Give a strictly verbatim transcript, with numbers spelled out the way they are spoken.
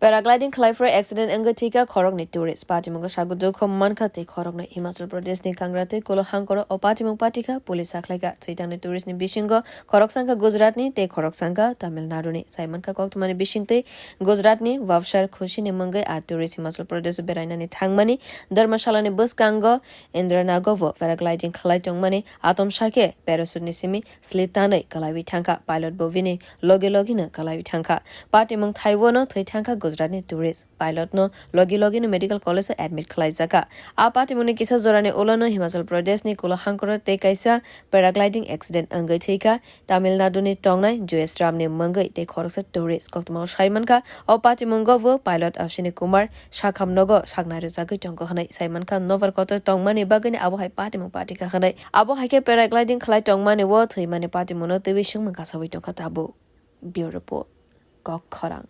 Paragliding khlai phuru accident wngwi thwikha khoroknwi tourist. Patimungo sago dukho mankha tei khoroknwi. Himachal Pradesh ni Kangra tei Kulo hangkoro o patimung patikha police sakhlaikha. Thwitangni tourist ni bisingo khoroksa wngkha Gujarat ni tei khoroksa wngkha Tamil Nadu ni. Saimankha koktwmani bisingtwi Gujarat ni Wapsar Khushi ni mungwi a tourist Himachal Pradesh o berainani thangmani Dharmashala ni bwskango Indranagovo paragliding khlai tongmani atom sakhe parachute ni simi slip tanwi kwlaiwi thangkha. Pilot bo bini logi logino kwlaiwi thangkha. Patimung thaibono thwi thangkha Gujarat ni tourist. Pilot no logi logino medical college o admit khlaijakha. A patimungni kisa jorani ulono Himachal Pradesh ni Kulo hangkoro tei kaisa paragliding accident wngwi thwikha. Tamil Nadu ni tongnai Joyes Ram ni mungwi tei khoroksa tourist. Koktwmao saimankha o patimungo bo pilot Ashwini Kumar sakham nogo saknai rwjagwi tongo hwnwi saimankha. Nobar kotor tongmani bagwini abo hai patimung patikha hwnwi. Abo hai khe paragliding khlai tongmani o thwimani patimungno twiwi swngmung kasawi tongkha tabuk. Bureau Report, Kok Khorang.